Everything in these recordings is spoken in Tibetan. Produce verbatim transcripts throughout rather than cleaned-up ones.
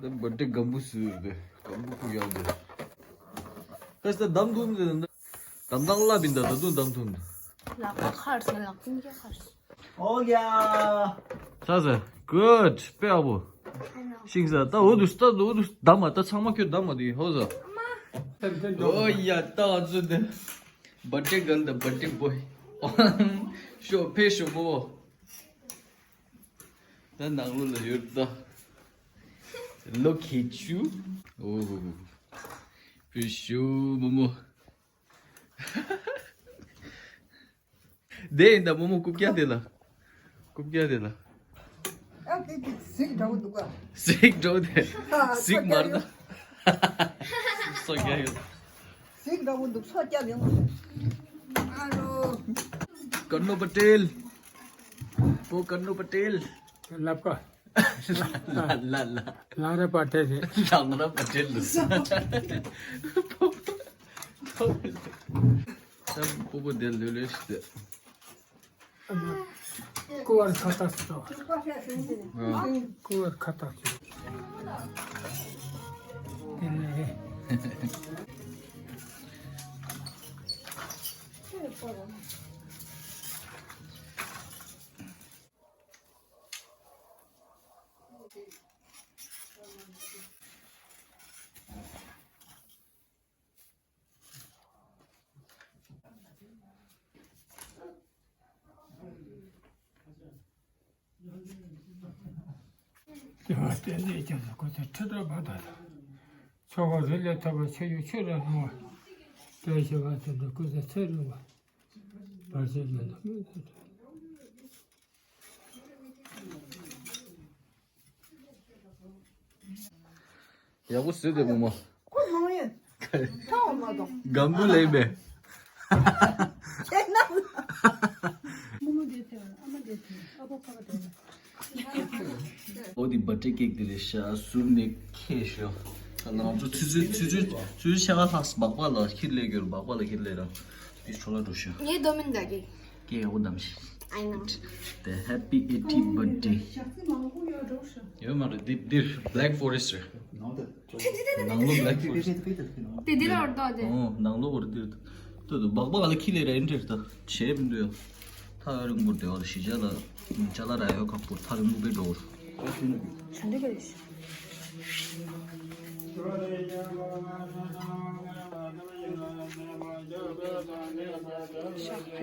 ད་བར་ཐི་གམ་བུ་སུ་རེད། གམ་བུ་ཁུ་ཡང་རེད། ཁ་ས་དམ་དུམ་རེད། དམ་དང་ལ་བིན་ད་ད་དུང་དམ་དུམ། ལག་པ་ཁར་སོང་། ལག་པ་ཁར་སོང་། ཨོ་ཡ། ས་ས་གུད་པེ་ཨ་བོ། ཤིང་ས་ད་འོ་དུ་ད་འོ་དུ་དམ་མ་ད་ཚང་མ་ཁྱོད་དམ་མ་དེ་ཧོ་ས། ཨོ་ཡ་ད་ང་ཚོ་དེ། བར་ཐི་གལ་དང་བར་ཐི་བོའི། ཤོ་ཕེ་ཤོ་བོ། ད་ནང་ལོ་ལ་ཡོད་ད། ལོ་ཁེ་ཆུ། ཨོ། ཕེ་ཤུ་མོ་མོ། དེ་ཡིན་ད་མོ་མོ་རྐུབ་བཀྱག་དེ་ལ། རྐུབ་བཀྱག་དེ་ལ། ཨ་དེ་དེ་གཟིག་འདྲ་བོ་འདུག་ག་གཟིག་འགྲོ་དེ། ཨ་གཟིག་མར་ད། སོ་རྒྱག་ཡོད། གཟིག་འདྲ་བོ་འདུག་སོ་རྒྱག་ཡོང་། ཨ་རོ། ཀར་ནོ་པ་ཏེལ། བོ་ཀར་ནོ་པ་ཏེལ། ལབ་ཀ་ལ་ལ་ལ། ལང་ར་པ་ཏེལ་རེད། ལང་ར་པ་ཏེལ་ལ། ད་སྤོ་བོ་དེ་ལོས་ལོས་ཤི་དེ། ཀུ་བར་ཁ་ཏག་སོ། ཀུ་བར་ཁ་ཏག་སོ། དེ་ནས། དེ་བ་བསྟན་འཛིན་རྒྱ་མཚོ་སྐུ་ཚེ་ཁྲི་ཕྲག་འབར་དང་། ཚོགས་པ་རིགས་ལས་ཐོབ་པ་ཆོས་ཀྱི་ཆོས་ར་སྣང་བ། དོན་ཞི་བ་དོན་དུ་སྐུ་ཚེ་ཚེ་རིང་བ། བར་ཆད་མེད་ན། ཡག་པོ་བཟོས་ཏེ་མོ་མོ། ཁོ་མང་ཡོད། ཐོག་མ་གཏོགས། སྒམ་བུ་ལེན་པས། ཁྱེད་རྣམས། མོ་མོ་དེ་ཐེ་བ་ཨ་མ་དེ་ཐེ་ཨ་ཕོ་ཁ་བ་དེ། འོ་དེ་བར་ཐི་ཌེ་ཀེག་དེ་རེད་ཤག་ཟུར་ནས་ཁྱེར་ཤོག་ང་ཚོ་ཆུ་ཚོད་ཆུ་ཚོད་ཆུ་ཚོད་ཕྱེད་ཀ་ལྷག་སྦག་སྦག་ལ་ཁྱེར་སླེབས་ཡོད་རེད། སྦག་སྦག་ལ་ཁྱེར་སླེབས་ར། དེ་ཆོ་ལ་འགྲོ་ཤག་ངའི་རྡོ་མིན་ད་གི། ཀེ་ཡག་པོ་བདམས་ཤིག I know. The happy eighty birthday. ཡོད་མ་རེད། འདི་འདིར་Black Forest རེད། ནང་ལོགས་Black Forest. དེ་འདི་ལ་འོར་དོ་དེ། ཨོ་ནང་ལོགས་འོར་འདིར་ཏོ་ཏོ་སྦག་སྦག་ལ་ཁྱེར་སླེབས་ར་ཨེ་འདྲ་ད་བྱས་མི་འདུག་ཡ། ཐག་རིང་པོ་འདྲ་བ་ལ་གཞིས་ཆགས་ལ་ཅ་ལག་རག་ཡག་ཁག་པོ། ཐག་རིང་པོ་དཔེ་འགྲོ་བ་རེད། ཆུ་འདི་ག་རེ་ཤི།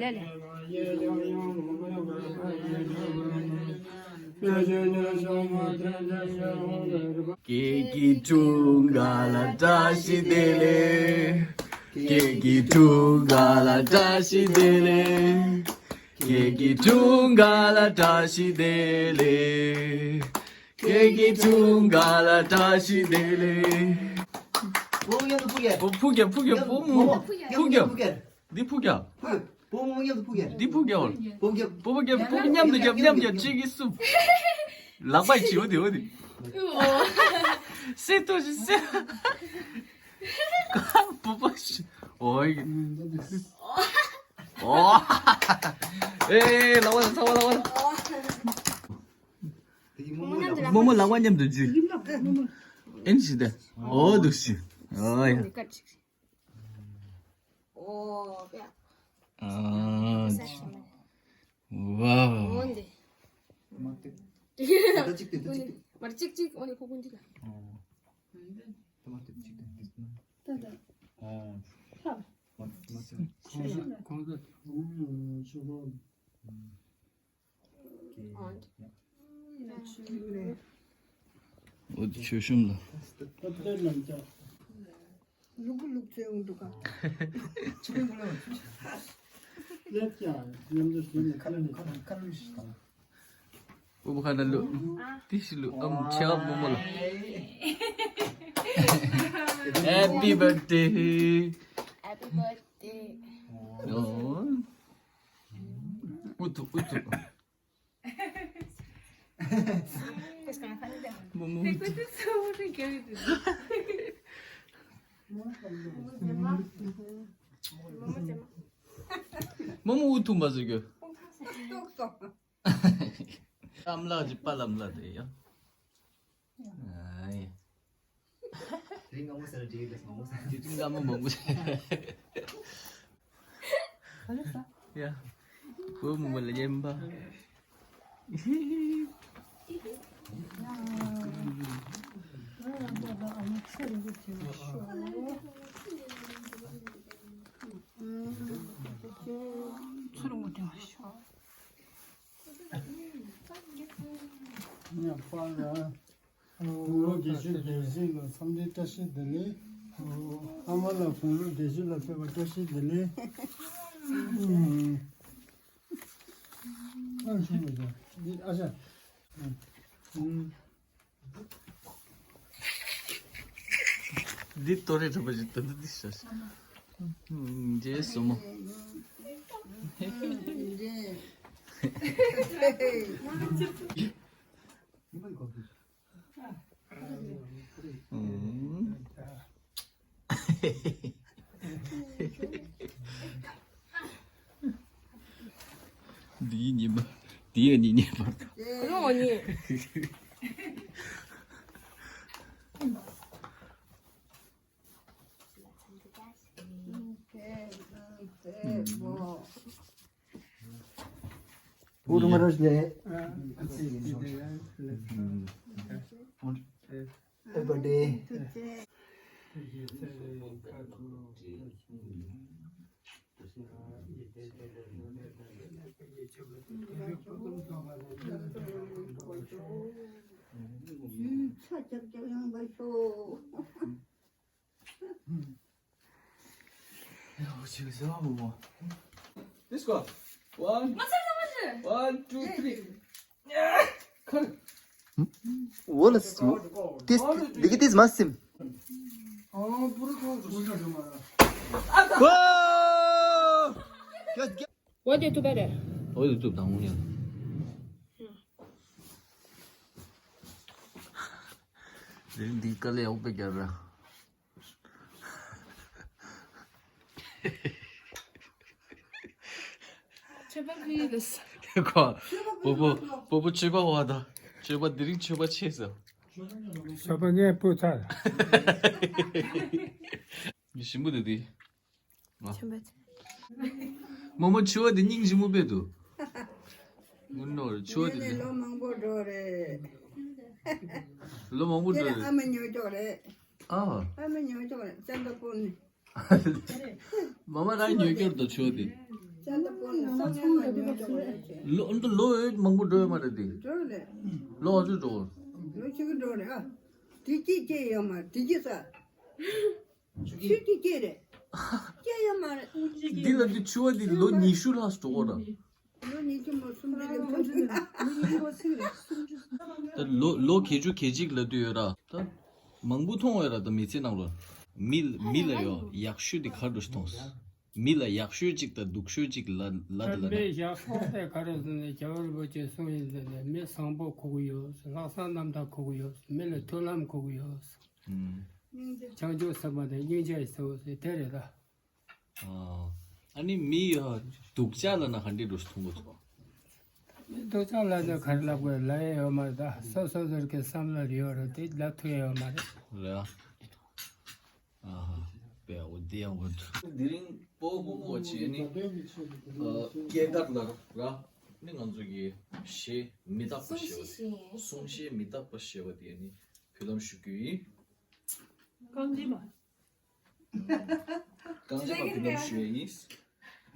ལེ་ལེ། སྐྱེས་ཀྱི་འཁྲུངས་སྐར་ལ་བཀྲ་ཤིས་བདེ་ལེགས། སྐྱེས་ཀྱི་འཁྲུངས་སྐར་ལ་བཀྲ་ཤིས་བདེ་ལེགས། སྐྱེས་ཀྱི་འཁྲུངས་སྐར་ལ་བཀྲ་ཤིས་བདེ་ལེགས། སྐྱེས་ཀྱི་འཁྲུངས་སྐར་ལ་བཀྲ་ཤིས་བདེ་ལེགས། བུ་མོ་མཉམ་དུ་ཕུག་གྱ། ཕུག་གྱ་ཕུག་གྱ། བུ་མོ་ཕུག་གྱ། འདི་ཕུག་གྱ། བུ་མོ་མཉམ་དུ་ཕུག་གྱ། འདི་ཕུག་གྱ་བ། བུ་མོ་རྒྱབ། བུ་མོ་རྒྱབ། བུ་མོ་མཉམ་དུ་རྒྱབ། མཉམ་རྒྱབ། གཅིག་གིས་གསུམ། ལག་པ་བྱིའུ་དེ་འོ་དེ། སེ་ཏོ་ཞིག་སེ། བུ་པ་ཞིག་ཨོ་ཡི། ཨོ། ཨེ་ལག་པ་ཚ་བ་ལག་པ། རྨོ་མོ་ལག་པ་མཉམ་དུ་འཇུས། ཨེན་ཞིག་དེ། ཨོ་འདུག་ཞིག་ཨོ་ཡ། ཨོ་ཡ། ཨ། ཝའོ། འོན་ཏེ། དེ་མ་ཐེབས། ད་ཅིག་དེ་ད་ཅིག་དེ། མར་ཅིག་ཅིག་འོན་ཏེ་ཁོ་ཀུན་ཅིག་ལ། ཨོ། དེ་མ་ཐེབས་ཅིག་དེ་འདི་ན། ད་ད། ཨོ། ཧ། མ་མ་ཐེབས། གོང་ས་གོང་ས། ཨོ། འོ་དེ་ཆོས་གཤོམ་ལ། ལུག་ལུག་ཚོས་འདུག་ག་ཨུ་བུ་ཁ་ན་ལུ། ཏི་ཤི་ལུ་ཨམ་ཆེ་བ་མོ་མོ་ལ། Happy birthday. Happy birthday. ཨོ། ཨུ་ཐུ་ཨུ་ཐུ། མོ་མོ་ཨུ་ཐུ། མོ་མོ་ཨུ་ཐུ་མ་ཟེར་གི། ཨམ་ལགས་ཀྱི་པ་ལམ་ལ་དེ་ཡང་། ཨའི། དེ་རིང་སྔ་མོ་ཟེར་ན་འགྲིག་གི་རེད། མང་པོ་ཟེར་ན། དེ་རིང་སྔ་མོ་མང་པོ་ཟེར། ཡ། བུ་མོ་ལ་ཡན་པ། ཚུར་ངོ་དེ་མ་ཤོག་ཉ་པ་ར། དགུང་ལོ་བརྒྱད་ཅུ་བརྒྱད་ཅུ་ལ་འཚམས་འདྲི་བཀྲ་ཤིས་བདེ་ལེགས། ཨ་མ་ལགས་དགུང་ལོ་བརྒྱད་ཅུ་ལ་ཕེབས་པ་བཀྲ་ཤིས་བདེ་ལེགས། ཨ་ཆུང་བ་འདི་ཨ་ཅག་འདི་ཏོ་རེ་གྲོད་པ་ཅིག་ཏོ་འདི་འདི་ཤ་ཤ། རྗེས་སུ་མོ། འདིའི་ཉི་མ། འདིའི་ཉི་ཉི་མ། རོང་ཉི། ཨུ་རུ་མ་རོ་ལེ། ཨེ་བ་ཌེ། Let's go. One, one, two, three. ཁར། ཝོ་ལ་སི། ཏིས་ལི་གི་ཏིས་མ་སིམ། ཨོ་པུ་རུ་ཁོ་ཁོ་ཁོ་ཁོ། ཝོ། ཝོ་དེ་ཐུབ་པ་རེད། ཝོ་དེ་ཐུབ་དང་ངུ་ཡང་། འདི་འདི་ཀ་ལེ་ཨོ་པེ་རྒྱ་ར། ཆོས་པ་ཕུལ་ཡི་དུས། ཁོ། པོ་པོ། པོ་པོ་ཆོས་པ་བ་དང་། ཆོས་པ་དེ་རིང་ཆོས་པ་ཆེ་ཟེར། ཆོས་པ་ངས་པོ་ཚར། ཞིམ་པོ་དེ་དེ། ཆོས་པ་ཆེ། མོ་མོ་ཆོས་པ་དེ་སྙིང་ཞིམ་པོ་དཔེ་འདུག་དངུལ་ནོར་ཆོས་དེ་ལས་ལོ་མང་པོ་འགྲོ་རེད། ལོ་མང་པོ་འགྲོ་རེད། ཨ་མ་ཉོ་ཅོག་རེད། ཨ། ཨ་མ་ཉོ་ཅོག་རེད་ཅན་ད་པོ་ནི། མ་མ་རང་ཉོ་ཅོག་དང་ཆོས་དེ། ཅན་ད་པོ་ནི་ས་ཆ་མ་ཉོ་ཅོག་རེད། ལོ་འདི་ལོ་ཡོད་མང་པོ་འགྲོ་ཡོད་མ་རེད་དེ། འགྲོ་རེད། ལོ་ཨ་ཅུ་འགྲོ། ལོ་ཆིག་འགྲོ་རེད་ཨ། དེ་སྐྱེས་སྐྱེས་ཡོད་མ་དེ་སྐྱེས་ས། ཆུ་སྐྱེས་ཀྱི་སྐྱེས་རེད། སྐྱེས་ཡོད་མ་རེད། འདི་ལ་འདི་ཆུ་བ་འདི་ལོ་ཉི་ཤུ་ལྷག་འགྲོ་གོ་ར། ལོ་ཉི་ཤུ་མ་སུམ་ཅུ་ལ་ཕན་ཚུན་ད་ལོ་ལོ་བརྒྱད་ཅུ་གྱ་གཅིག་ལ་དུས་ཡོད་ར། ད་མང་པོ་མཐོང་ཡོད་ར། ད་མི་ཚེ་ནང་ལོ་མི་མི་ལ་ཡོ་ཡག་ཤོས་འདི་ག་འགྲོ་ཞིག་མཐོང་། མི་ལ་ཡག་ཤོས་གཅིག་དང་སྡུག་ཤོས་གཅིག་ལ་ལ་དེ་ལ་ད་ནི། མི་ཡག་ཤོས་དེ་ག་རེ་ཟེར་ན་རྒྱལ་བ་རིན་པོ་ཆེས་གསུངས་ཡིན་ཟེར་ནས་མི་བཟང་པོ་དགོས་ཀྱི་ཡོད། ལྷག་བསམ་རྣམ་དག་དགོས་ཀྱི་ཡོད། མི་ལ་མཐུན་ལམ་དགོས་ཀྱི་ཡོད། ཨུམ། བྱང་ཆུབ་སེམས་དཔའ་དང་སྙིང་རྗེ་ཡི་སེམས་ཟེར་དེ་རེད་ད། ཨ། ཨ་ནི་མི་ཡ་སྡུག་ཅག་ལབ་ན་ག་འདྲ་འདྲ་ཞིག་མཐོང་གོ་ཚོད། མི་སྡུག་ཅག་ལབ་ན་ག་རེ་ལབ་དགོས་ལབ་ཡ་ཡོད་མ་རེད་ད། སོ་སོ་སོར་གྱི་བསམ་བློ་རེ་ཡོད་རེད་དེ་ལབ་ཐུབ་ཡ་ཡོད་མ་རེད། རེད་ཨ། ཨ་ཧ། དཔེ་འོ་དེ་ཡང་འོ་འདུག་དེ་རིང་སྤོ་བོ་མོ་བྱས་ནི། ཨ། སྐྱེས་སྐར་ལ་ར་ནི་ང་ཚོ་གི་གཞས་མི་རྟག་པ་ཞེས་པ་དེ། གསུང་གཞས་མི་རྟག་པ་ཞེས་པ་དེ་ནི་འབུལ་ལམ་ཞུ་རྒྱུ་ཡིན། རྐང་རྗེས་མ། རྐང་རྗེས་མ་འབུལ་ལམ་ཞུ་ཡ་ཡིན།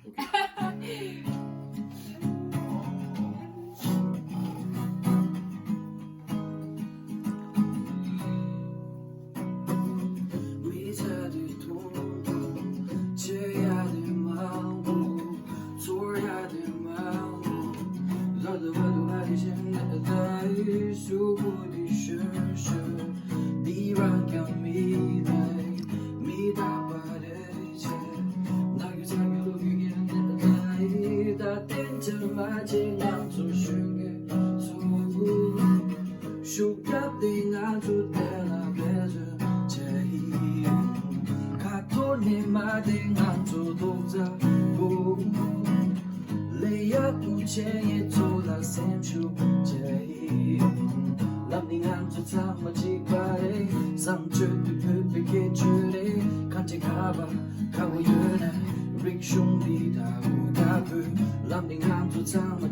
ཨོ་ཁེ། ཤུགས་རྒྱབ་སྟེ་ང་ཚོ་དེ་ལ་བེད་སྤྱོད་བྱེད་ཡིན། ཁ་ཐོར་ནས་མ་དེ་ང་ཚོ་རྡོག་རྩ་པོ། ལས་ཡག་པོ་བྱེད་ཡས་ཚོ་ལ་སེམས་ཤུགས་བྱེད།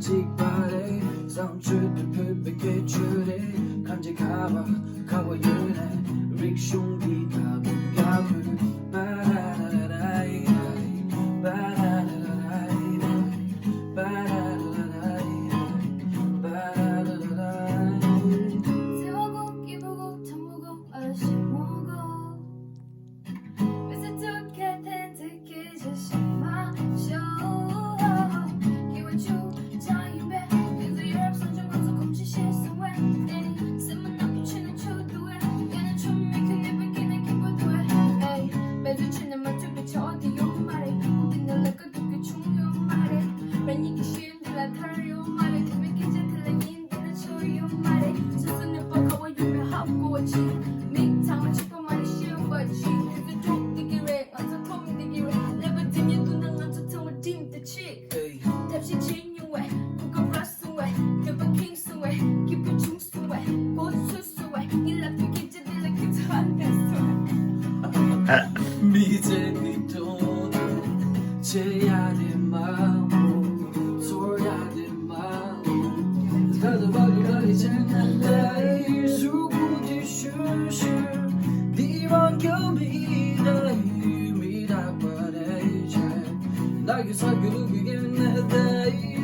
གཅིག་པ་རེད། བཟང་སྤྱོད་དུ་ཕུད་པའི་སྐད་ཆ་རེད། གང་ཅི་ཁ་བ་ཁ་བ་ཡོད་ནས་རིག་གཞུང་འདི་དག་ཡག་པོ། མི་ཚེ་འདི་དོན་དུ་ཆེ་ཡ་དེ་མང་པོ། ཚོར་ཡ་དེ་མང་པོ། ད་ལྟ་བར་དུ་ག་རེ་བྱས་ན་ལས་གཟུགས་པོ་དེ་ཤུ་ཤུ། འདི་རང་སྐྱོ་མི་འདའ་ཡུལ་མི་རག་པ་རེ་བྱས། ད་གི་ས་གི་ལུག་གི་གན་ན་ད་ཡི།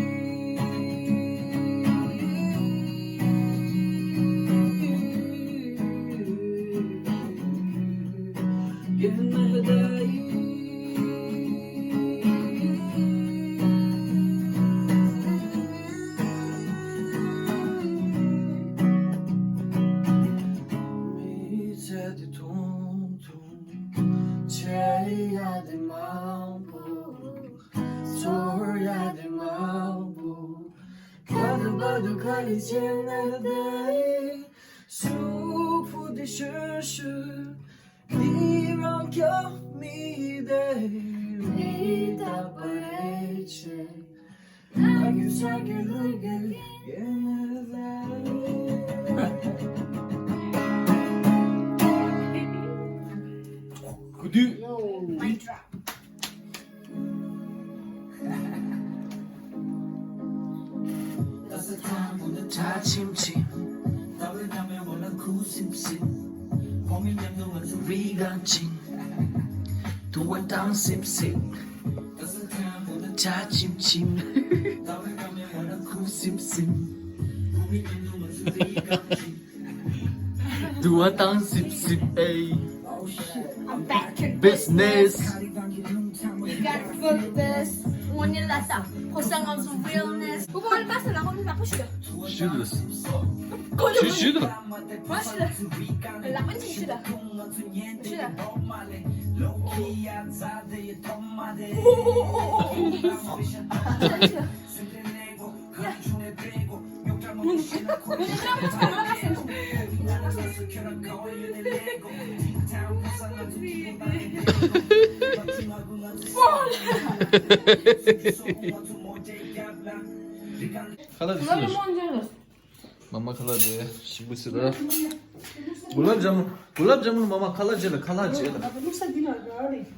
ཆེ་ཡ་དེ་མང་པོ། ཚོར་ཡ་དེ་མང་པོ། ག་དུ་བ་དུ་ག་རེ་བྱས་ན་ད་ཡི། གཟུགས་པོ་དེ་ཤུ་ཤུ། འདི་རང་སྐྱོ་མི་འདའ་ཡུལ་མི་རག་པ་རེ་བྱས། ད་གི་ས་གི་ལུག་གི་གན་ན་ད་ཡི། གུ་དུས། ཁྲ་ཆིམ་ཆིམ། རི་སྒང་ཆིང་། དུ་བ་བཏང་སིམ་སིམ། ཁྲ་ཆིམ་ཆིམ། ཁུ་སིམ་སིམ། དུ་བ་བཏང་སིམ་སིམ། ཨེ། I'm back in business. You gotta feel this. དངོས་གནས་ལ་ད་ཕོ་གསར་ང་ཚོ་realness. ཕོ་བ་ལ་མ་ཟེར་ལ་ཁོ་ནི་ལག་པ་ཞུ་ད། ཞུ་ད། ཁོ་ནི་ཞུ་ཞུ་ད། མ་ཞུ་ད། ལག་པ་ཅིག་ཞུ་ད། ཞུ་ད། ཞུ་ད། ཞུ་ད། ཁ་ལག་དེ་སུ་ལ། མ་མ་ཁ་ལག་དེ་ཞིམ་པོ་སི་ལ། གུ་ལབ་ཇམ། གུ་ལབ་ཇམ་མ་མ་ཁ་ལག་ཇེ་ལ། ཁ་ལག་ཇེ་ལ།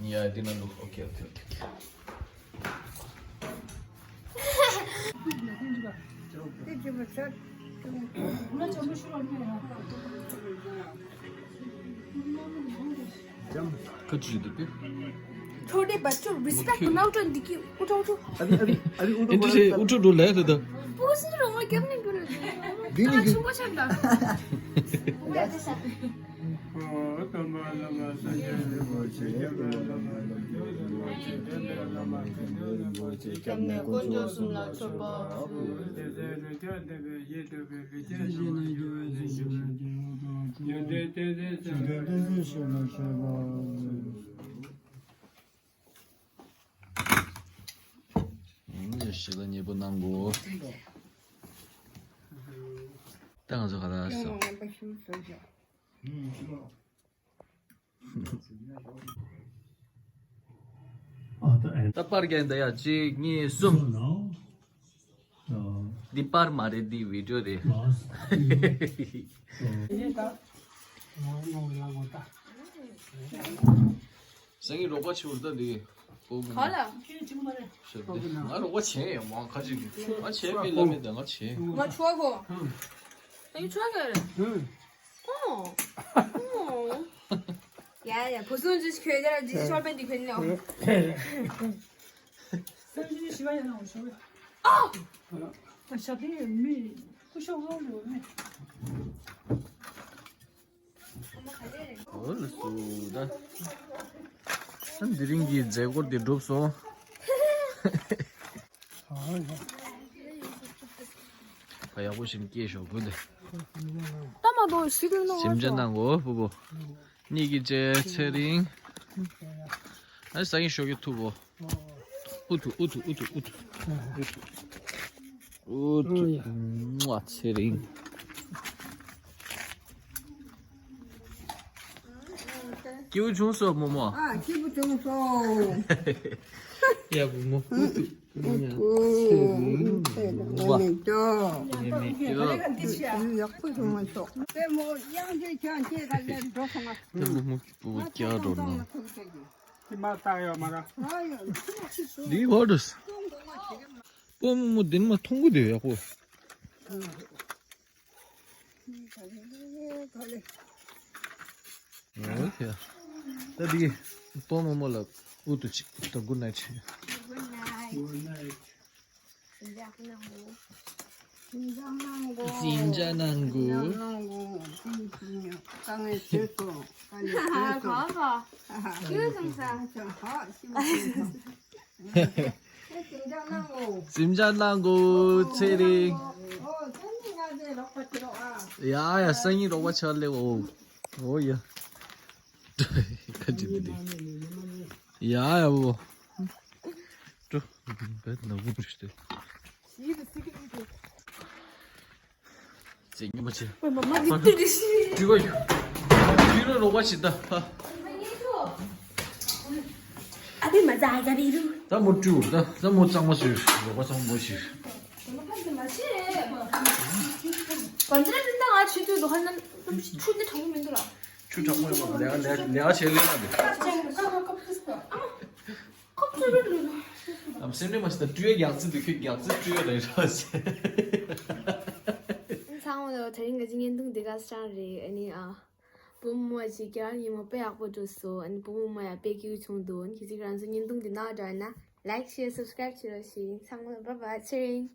ཡ་འདི་ན་ལུག་ཨོ་ཁེ་ཨོ་ཁེ་ཨོ་ཁེ། ཁ་ཅིག་འདུག་པས། छोटे बच्चों, respect बनाओ तो दिखी। उठो, उठो। अभी, अभी, अभी उठो, एंट्री से बोलो। उठो, डो ले, दादा। पूछ नहीं रहा हूँ, मैं क्या नहीं बोल रही हूँ। दीदी आज की सुबह चल रहा। ཞིག་ལ་མཉེས་པོ་གནང་གོ། ད་ང་ཚོ་ག་ལ་སོང་། ད་པར་རྒྱག་འདི་ཡ་གཅིག་གཉིས་གསུམ། འདི་པར་མ་རེད། འདི་བི་ཌིའོ་རེད། སང་ཉིན་རོགས་པ་བྱེད་འོ་ད་འདི། ཨོ་ག་ལ། ང་རོགས་པ་བྱེད་ཡ་མང་ཁ་ཅིག་ང་བྱེད་མི་ལ་མེད་ད་ང་བྱེད། ང་ཆོག་གོ། སང་ཉིན་ཆོག་གི་རེད། ཨོ། ཨོ། ཡ་ཡ་བུ་སུན་ཅིག་ཁྱོད་ཀྱ་ལ་ཅིག་ཤོར་པན་འདི་ཁྱོད་ནི་ཨོ། སང་ཉིན་ཞི་བ་ཡ་ན་འོ་ཤོར་བ། ཨ། ཞབས་ལྷས་མི་སྐུ་ཞབས་ལོ་ལོ་མི། འོ་ལ་སུ་ད། ཨ་འདི་རིང་གི་མཛད་སྒོ་འདི་གྲུབ་སོང་། ད་ཡག་པོ་ཞིག་སྐྱེས་ཤོག་གུ་འདི། ད་མ་གཏོགས་ཞིག་ལ་ནོ་སེམས་ཅན་ནང་གོ་བུ་བུ། གཉིས་ཀྱི་རྗེས་ཚེ་རིང་། ཨ་སང་ཉིན་ཞོགས་ཀྱི་ཐུག་གོ། ཨུ་ཐུ་ཨུ་ཐུ་ཨུ་ཐུ་ཨུ་ཐུ། ཨུ་ཐུ། ཨུ་ཡ། ཚེ་རིང་། སྐྱིད་པོ་བྱུང་སོང་རྨོ་མོ། ཨ་སྐྱིད་པོ་བྱུང་སོང་། ཡ་བུ་མོ་ཨུ་ཐུ། ཨུ་ཐུ། ཚེ་རིང་། ཚེ་རིང་། ཡ་མེད་ཀྱོ། ཡ་མེད་ཀྱོ། ཡག་པོ་བྱུང་སོང་། ཨེ་མོ་གཡང་ཆེ་ཆང་ཆེ་ག་ལེར་འགྲོ་སོང་ང་། ཨེ་མོ་མོ་བུ་བུ་སྐྱག་འགྲོ་ན། ཁྱི་མ་བཏགས་ཡོད་མ་ར། འདི་ཧོ་ཏུས། པོ་མོ་མོ་འདི་མ་མཐོང་གི་འདུག་ཡག་པོ། ཨོ་ཁེ། ད་འདི་པོ་མོ་མོ་ལ་ཨུ་ཏུ་ཅིག་ད་གུ་ནའི་ཆེ། གུ་ནའི། གུ་ནའི། ཟིན་ཅ་ནང་གུ། ཟིན་ཅ་ནང་གུ། ཟིན་ཅ་ནང་གུ། ཁ་ངའི་ཆོས་སོ། ཁ་ངའི་ཆོས་སོ། ཁ་ཁ། ཁྱོད་ཚང་ས། ཁ་ཁ། ཟིན་ཅ་ནང་གུ་ཚེ་རིང་། ཡ་ཡ་སང་ཉིན་རོགས་པ་ཆགས་ལེ་འོ། འོ་ཡ། ཁ་ཅིག་འདི། ཡ་ཡ་འོ། ཀྲུ། བེད་ནག་པོ་ཞིག་སྟེ། ཙེ་ཉི་མ་ཆེ། ཨོ་མ་མ་འདི་ཏི་རི་ཤི། ཏི་གོ་ཡུ། ཏི་རོ་རོགས་པ་ཞིག་ད། ཨ་དེ་མ་ཛ་ཛ་རི་རུ། ད་མོ་ཏྲུ་ད་ད་མོ་གཙང་མ་ཞིག་རོགས་པ་གཙང་མ་ཞིག་གོན་ཏྲ་ཏི་ད་ང་ཆུ་ཏུ་དོ་ཧ་ན་ཆུ་ཏི་དྲང་མོ་མི་འདུག་ལ། ཆུ་དྲང་མོ་ཡོད་པ་ལས་ལས་ལས་ཆེ་ལས་ན་དེ། ཨམ་སེམས་ནས་མ་ཤི་ད་སྤྲུལ་ཡག་ཙི་འདུག་ཁྱོད་ཡག་ཙི་སྤྲུལ་ཡག་རེད་ར་ཟེར། ཚང་མ་ལ་དེ་རིང་གི་བརྙན་ཐུང་འདི་ག་སྲང་རེད། ཨ་ནི་ཨ། བུ་མོ་ཞིག་ག་ཉིན་མོ་དཔེ་ཡག་པོ་འགྲོ་སོང་། ཨ་ནི་བུ་མོ་ཡང་དཔེ་སྐྱིད་པོ་བྱུང་འདུག་ཨ་ནི་ཁྱེད་ཚོས་རང་ཚོ་བརྙན་ཐུང་འདི་ནང་འདྲ་ན་ལའིག་ཤེར་སབ་སི་ཀ་རེབ་བྱེད་རོགས་ཞུ་ཡིན། ཚང་མ་ལ་བཱའི་བཱའི། ཚེ་རིང་།